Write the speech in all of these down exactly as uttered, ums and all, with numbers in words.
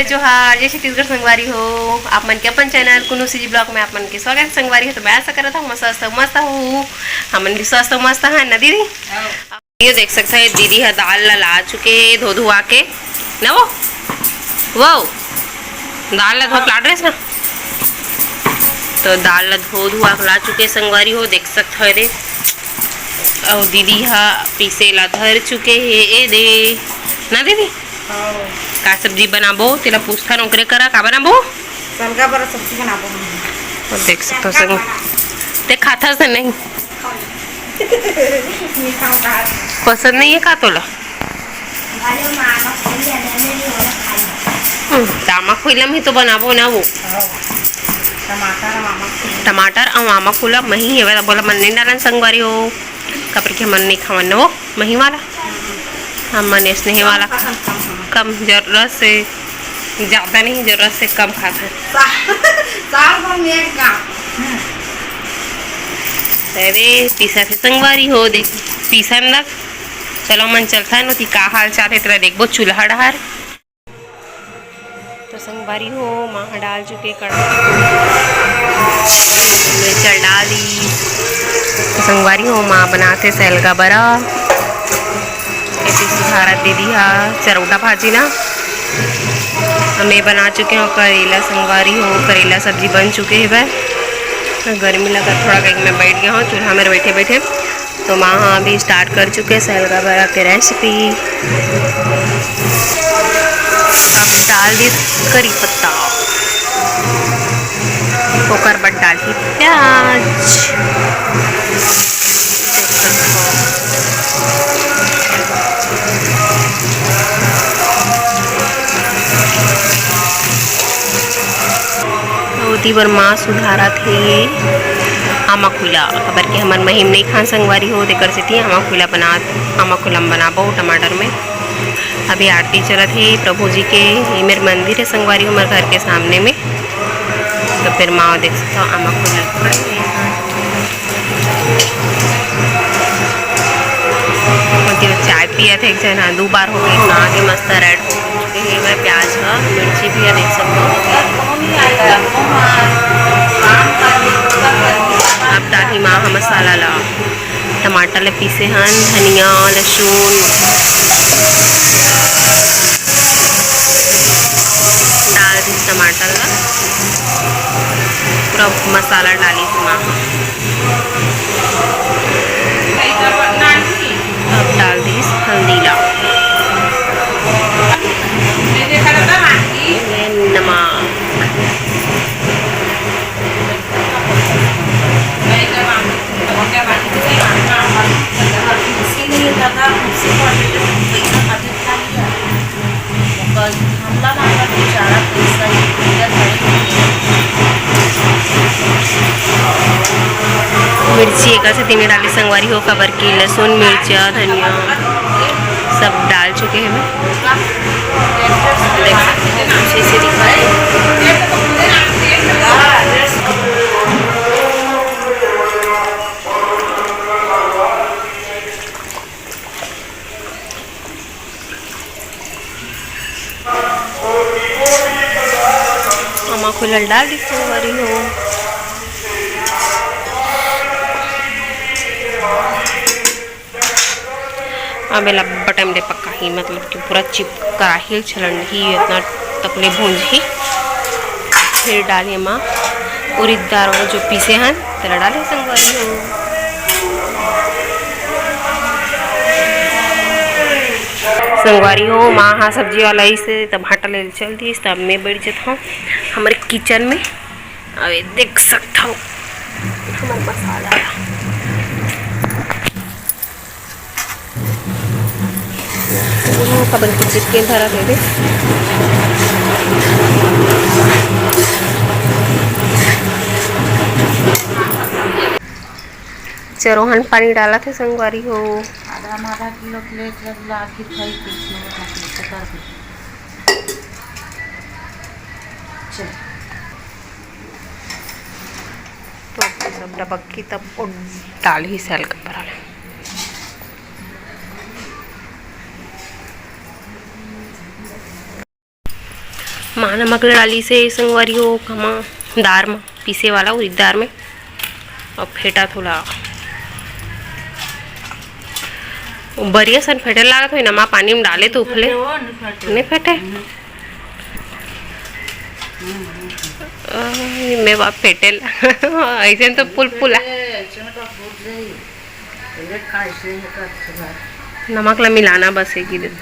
जोहार, जय छत्तीसगढ़ संगवारी हो। आप मन के अपन चैनल कुनू सीजी ब्लॉग में आप मन के स्वागत हे संगवारी हो। तो मैं आशा करत हूँ, मस्त, स्वस्थ, मस्त हो। हमन भी स्वस्थ, मस्त हन ना दीदी? ये देख सकत हे, दीदी ह दाल ला ला चुके हे धो धुआ के ना। वो, वो दाल ला धो के लात रहिस ना, तो दाल ला धो धुआ के ला चुके संगवारी हो, देख सकत हे रे। अउ दीदी ह पीसे ला धर चुके हे, ए दे ना दीदी। हाँ। का सब्जी बनाबो, तेला पूछथन ओकरे करा, का बनाबो? सलगा बरा सब्जी बनाबो हम। वो देख सकत हो संग, ते खाथस ते नहीं? पसंद नहीं है का तोला? हम्म, त आमा खुइला में ही तो बनाबो ना वो। टमाटर, आमा खुइला। टमाटर अउ आमा खुइला मही हेवय, त बोला मन नहीं डालन संगवारी हो, काबर कि हमन नहीं खावन ना वो मही वाला। हमन स्नेही वाला कम, कम, कम। कम जरूरत से ज्यादा नहीं, जरूरत से कम खाथन। सा-, साल भर में एक काम। अरे, पीसा थे संगवारी हो, देख, पीसन लग। चलो, मन चलता है ना, ती का हाल चाल है, तेरा देखबो चूल्हा डहार। तो संगवारी हो, माँ डाल चुके कड़ा, मिर्चा डाल दी। तो संगवारी हो, माँ बनाते सैलगा बरा। ऐसे सुधारत दीदी हा चरौटा भाजी ना। मैं बना चुके हूँ करेला संगवारी हो, करेला सब्जी बन चुके हे। वह गर्मी लगा थोड़ा, कहीं मैं बैठ गया हूँ चूल्हा में बैठे बैठे। तो माँ हा अभी स्टार्ट कर चुके सैलगा बरा के रेसिपी। अब डाल दी करी पत्ता, ओकर बाद डाल दी प्याज। ओती बर माँ सुधारत हे आमा खुला, काबर के हमन महीम नइ खान संगवारी हो, तेकर सेती आमा खुला बनात, आमा खुला म बनाबो टमाटर में। अभी आरती चलत हे प्रभु जी के, ये मेर मंदिर है संगवारी हो, हमर घर के सामने में। तो फिर माँ देख सकता हो, आमा खुला खड़े हे। ओती चाय पियत हे एक झन, हाँ, दू बार हो गई, आगे मस्त रेड हो चुके हे। मैं प्याज ह, मिर्ची भी है, देख सकते हो। अब डाली माँ ह मसाला ला, टमाटर ला पीसे हन, धनिया, लहसुन डाल दी, टमाटर ला पूरा मसाला डाली माँ ह। अब डाल दीस हल्दी ला, नमक। मिर्ची एकर सेती नइ डाली संगवारी हो, काबर कि लहसुन, मिर्चा, धनिया सब डाल चुके हैं मैं। देख सकते हैं, अच्छे से दिखा रहे हैं। आमा खुला ल डाल दी संगवारी हो। अब एला अब्बड़ टाइम ले पकाही, मतलब कि पूरा चिपकराही, छलंडही, इतना तक ले भूंजही। फिर डाली एमा उरिद दार, वो जो पीसे हन, तेला डाली संगवारी हो। संगवारी हो, माँ हा सब्जी वाला अइसे त भांटा ले चल दिस, त अब मैं बैठ जत हूँ हमर किचन में। अब ये देख सकत हव हमर मसाला ला। ओहो, कबन के चिपके धरत हे दे। चरोहन पानी डालत हे संगवारी हो। आधा म आधा किलो के ले चल ला, फिर खाई के खियो ना के कर दे। चल। तो सब डबक्की तब ओ डालही सैलगा बरा ला। माँ नमक ल डालिस हे संगवारी हो, कमा दार म, पीसे वाला उरिद दार में। अब फेंटा थोड़ा बढ़िया सन फेंटे लागत होई ना, माँ पानी में डाले तो उफले। फेंटे हो, नहीं फेंटे। नहीं फेंटे? हम्म। हम्म, हम्म, हम्म। अरे, मैं बाप फेंटे ला। ऐसे तो पुल पुला। फेंटे, ऐसे में तो फूट जाई। पहले खा, ऐसे ही कर, सुबह। नमक ला मिलाना बस एक ही दिन।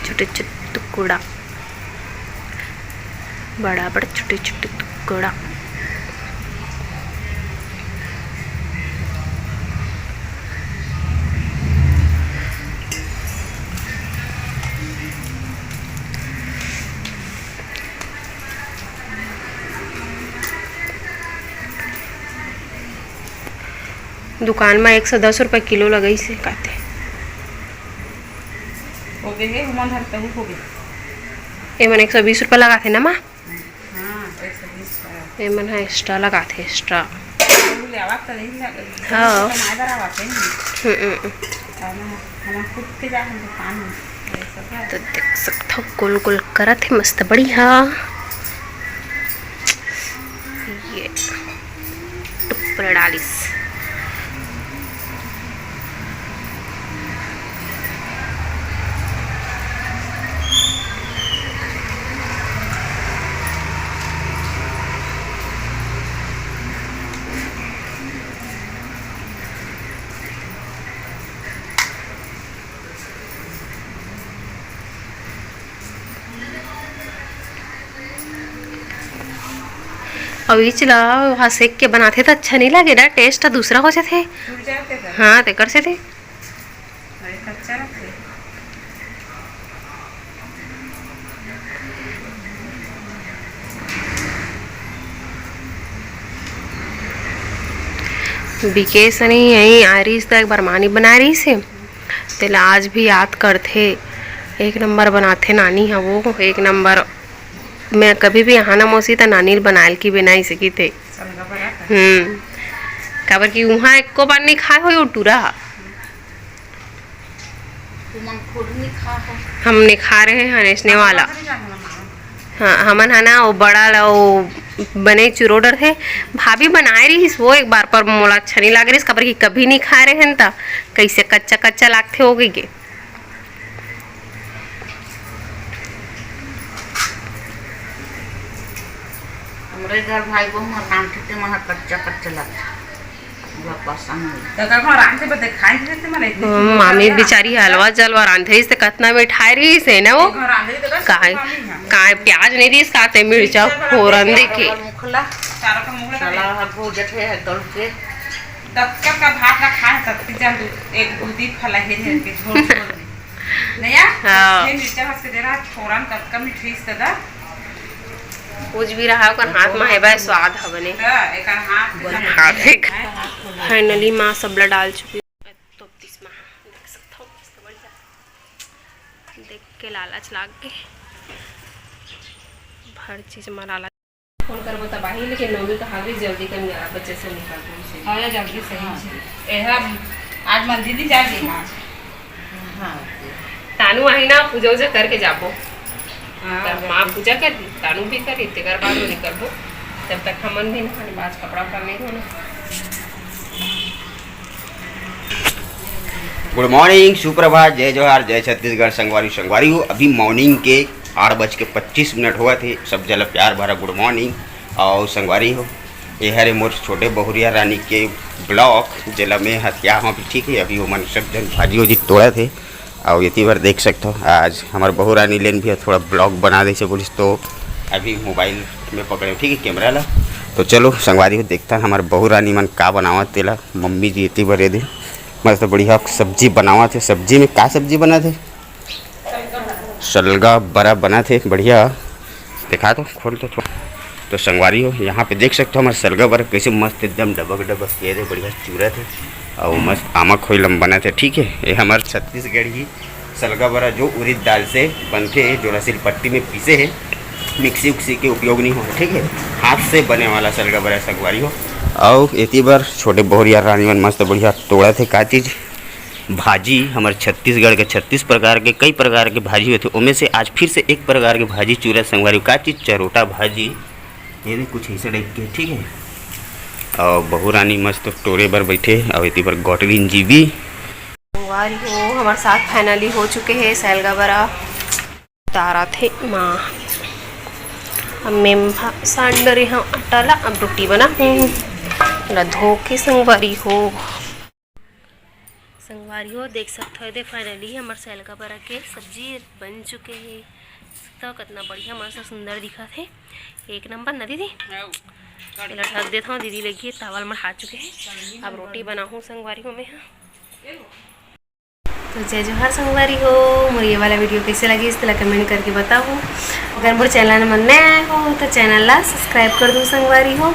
छोटे छोटे टुकड़ा, बड़ा बड़ा छोटे छोटे टुकड़ा। दुकान म एक सौ दस रुपये किलो लगाइस हे काते। हो गे हे, उमन हर तहु हो गे। एमन एक सौ बीस रुपये लगाथे ना माँ? हाँ, एक सौ बीस का। एमन ह extra लगाथे, extra। तहु ले आवत त नहीं लग-, हाँ। कमाए बर आवत हे नहीं। हम्म, हम्म। खाना, खाना खुद के जा, हम तो पान नहीं। तो देख सकथव, गोल गोल करत हे, मस्त बढ़िया। ये टुकड़ा डालिस। अउ इच ला वहाँ सेक के बनाथे त अच्छा नहीं लगे ना, taste ह दूसरा हो जाथे। जुड़ जाथे त। हाँ, तेकर से ते। अरे, कच्चा रखे। बिकेश नहीं, यहीं आ रहीस त एक बार माँ नी बनाए रहीस हे। तेला आज भी याद करथे, एक नंबर बनाथे नानी ह वो, एक नंबर। मैं कभी भी यहाँ ना मौसी त नानी ल बनाए ल की बनाई सकी थे। हम्म, काबर कि उहाँ एको बार नहीं खाए होई वो टूरा ह। तुमन खुद नहीं खा हो। हम नहीं खा रहे हैं नेसने वाला। हाँ, हमन ह ना, वो बड़ा ला, वो बने चुरोडर हे, भाभी बनाए रहीस वो एक बार, पर मोला अच्छा नहीं लाग रहीस, काबर कि कभी नहीं खाए रहे हन, त कैसे कच्चा कच्चा लागथे हो गई के। हमरे घर भाई बहू मन रांधथे, ते मन ह कच्चा कच्चा लागथे। मोला पसंद नहीं। त का घर रांधे बर देखाई देते मन इतनी हम्म, मामी बिचारी हलवा जलवा रांधे से कतना बैठाए रहीस हे ना वो। घर रांधे तो कस काय, मामी है। काय प्याज नहीं रहीस, काते मिर्चा, मिर्चा वाला फोरन प्याज देके। और मुखला। चारों का मुखला सलाह है, भूजत है, है तोड़ के। दक्का का भात रखा है, सत्ती जन दू-, एक दूधी फला है, है के झोल झोल में। नया? हाँ। ये मिर्चा भस के दे रहा, फोरन कतका मिठीस कदा। कुछ भी रहा, ओकर हाथ में हेबे स्वाद ह बने। हाँ, एकर हाथ के हाथ एक। Finally माँ सबला डाल चुकी। तो तीस माँ देख सकता हूँ, मस्त बढ़िया। देख के लालच लाग के हर चीज में लालच। फोन करबो तब आही, लेकिन नौमी कहा भी जल्दी कर, बच्चे से निकाल दो उसे। हाँ, जल्दी सही से। एहा आज मंदिर नहीं जाके आज। हाँ। तानू आही ना, पूजा उजा करके जाबो। हाँ, तब माँ पूजा कर दी, तानू भी करी, तेकर बाद वो निकलबो। तब तक हमन भी निकल, आज कपड़ा उपड़ा नहीं धोना। Good morning, सुप्रभात, जय जोहार, जय छत्तीसगढ़। संगवारी, संगवारी हो, अभी morning के आठ बज के पच्चीस मिनट होवत हे। सब जला प्यार भरा good morning। और संगवारी हो, ये हरे मोर छोटे बहुरिया रानी के vlog, जेला मैं हथिया हूँ अभी, ठीक है। अभी ओमन सब जन भाजी उजी तोड़त हे। और ये बार देख सकते हो, आज हमारे बहू रानी लेन भी थोड़ा vlog बना दे से बोलिस, तो अभी mobile में पकड़े, ठीक है, camera ला। तो चलो संगवारी हो, देखता हमारे बहू रानी मन का बनावत तेला। मम्मी जी इतनी भरे दे, मस्त बढ़िया सब्जी बनावत हे। सब्जी में का सब्जी बनत हे? सलगा बरा बनत हे, बढ़िया। देखा तो, खोल तो थोड़ा। तो संगवारी हो, यहाँ पे देख सकते हो हमारे सलगा बरा कैसे मस्त एकदम डबक डबक के दे, बढ़िया चूरत हे। और मस्त आमा खोई लम बनत हे, ठीक है। ये हमारे छत्तीसगढ़ी सलगा बरा जो उड़ीद दाल से बनथे, जो सिलपट्टी में पीसे हे। मिक्सी उक्सी के उपयोग नहीं होय, ठीक है, हाथ से बने वाला सेलगा बरा संगवारी हो। अउ एती बर छोटे बहुरिया रानी मन मस्त बढ़िया तोड़त हे का चीज, भाजी। हमर छत्तीसगढ़ के छत्तीस प्रकार के, कई प्रकार के भाजी होथे, ओमे से आज फिर से एक प्रकार के भाजी चुरत हे संगवारी हो। का चीज? चरोटा भाजी। ये देख, कुछ ऐसे टाइप के, ठीक है। अउ बहू रानी मस्त टोरे बर बैठे, अउ एती बर गौटलीन जीबी। संगवारी हो, हमर साग finally हो चुके हे, सेलगा बरा। तारा थे माँ। अब मैं भा-, सान डरे हूँ आटा ला, अब रोटी बना हूँ। ला धो के संगवारी हो। संगवारी हो, देख सकत हो, दे finally हमर सेलगा बरा के सब्जी बन चुके हे। तो कितना बढ़िया, मस्त सुंदर दिखत हे, एक नंबर ना दीदी? एला ढक देत हूँ, दीदी लगी तावल मढ़ा चुके हे। अब रोटी बनाहूँ संगवारी हो मैं, हाँ। तो जय जोहार संगवारी हो, मोर ये वाला video कैसे लगिस तेला comment करके बताहू। अगर मोर channel में नया आए हो तो channel ला subscribe कर दू संगवारी हो।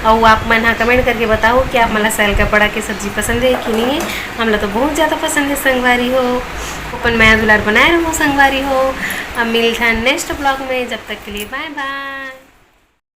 अउ आप मन हा comment करके बताहू कि आप मन ला सेलगा बरा के सब्जी पसंद हे कि नहीं हे। हमला तो बहुत ज़्यादा पसंद हे संगवारी हो। अपन मया दुलार बनाए रहू संगवारी हो। अब मिलथन next vlog में, जब तक के लिए bye bye।